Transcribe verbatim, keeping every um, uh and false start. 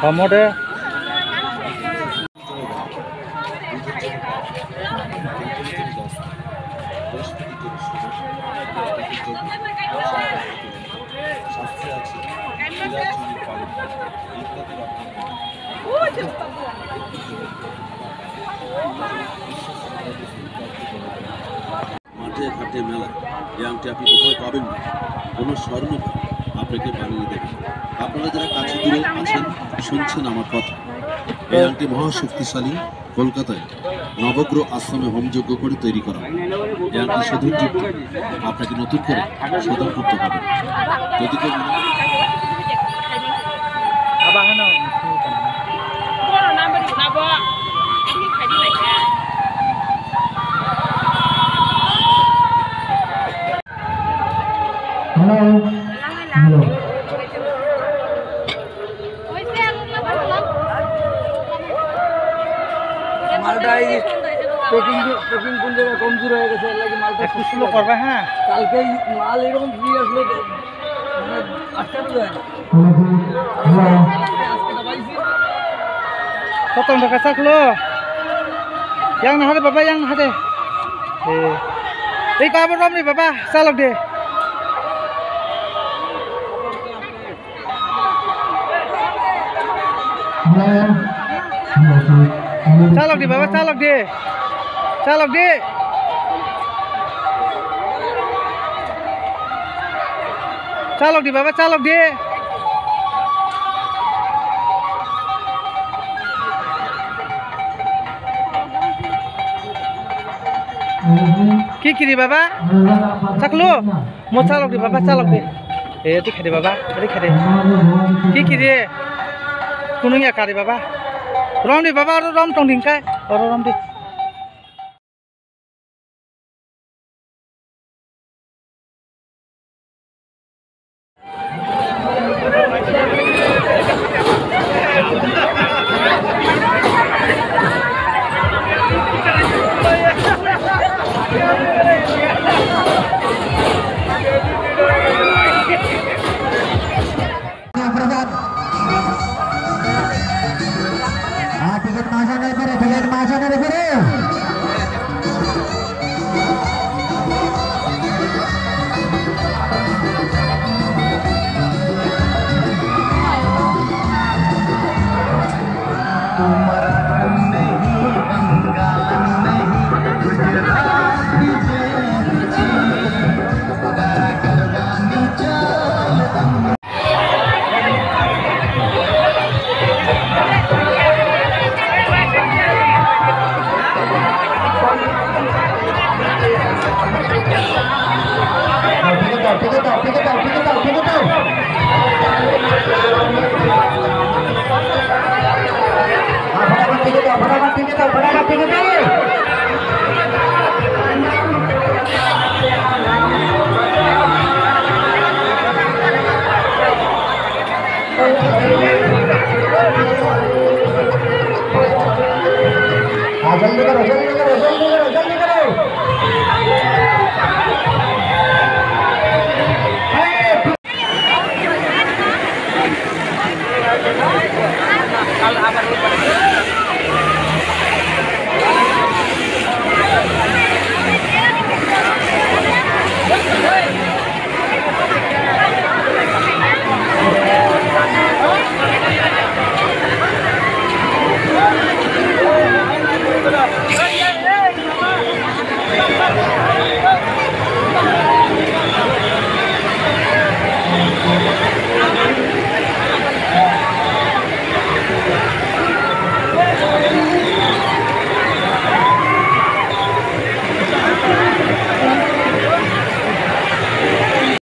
Hamode. শাস্তি আছে, চিরাচুরি পালন, ইত্যাদি রকম। মাঠে ঘাটে মেলা, এই আংটি আপনি কোথাও পাবেন না। কোনো স্বর্ণকার আপনাকে বানিয়ে দেবে। আপনারা যারা কাছে দূরে আছেন, শুনছেন আমার কথা, এই আংটি মহা শক্তিশালী। কলকাতায় নবগ্রহ আশ্রমে হোমযজ্ঞ করে তৈরি করা হয়। এই আংটি শোধনযুক্ত, আপনাকে নতুন করে শোধন করতে হবে। যদি কেউ মনে Hello. Hello. মালটা এই প্যাকিং, প্যাকিং কোন জায়গায় কমজোর হয়ে গেছে, এর লাগি মালটা একটু সুস্থ slow করবে, হ্যাঁ। কালকে এই মাল এরকম ফ্রি আসলে মানে আটকানো যায় না। Hello. আজকে তো পাইছি। Kotong da kachak lo. Yang nahade baba, yang nahade. Eh. Ei kabo romni baba, chalok de. Chalok di baba, chalok di. Chalok di. Chalok di baba, chalok di. Kikiri baba, chaklu. Mo chalok di baba, chalok di. Eh, adi khade baba, adi khade. Kikiri. Kunung ya kari baba. Rom di baba, oro rom tong ding kai. Oro rom di. Ah, ticket masuk nih, Pere, ticket masuk nih, Pere. हाँ, जल्दी करो, जल्दी करो, जल्दी करो, जल्दी करो।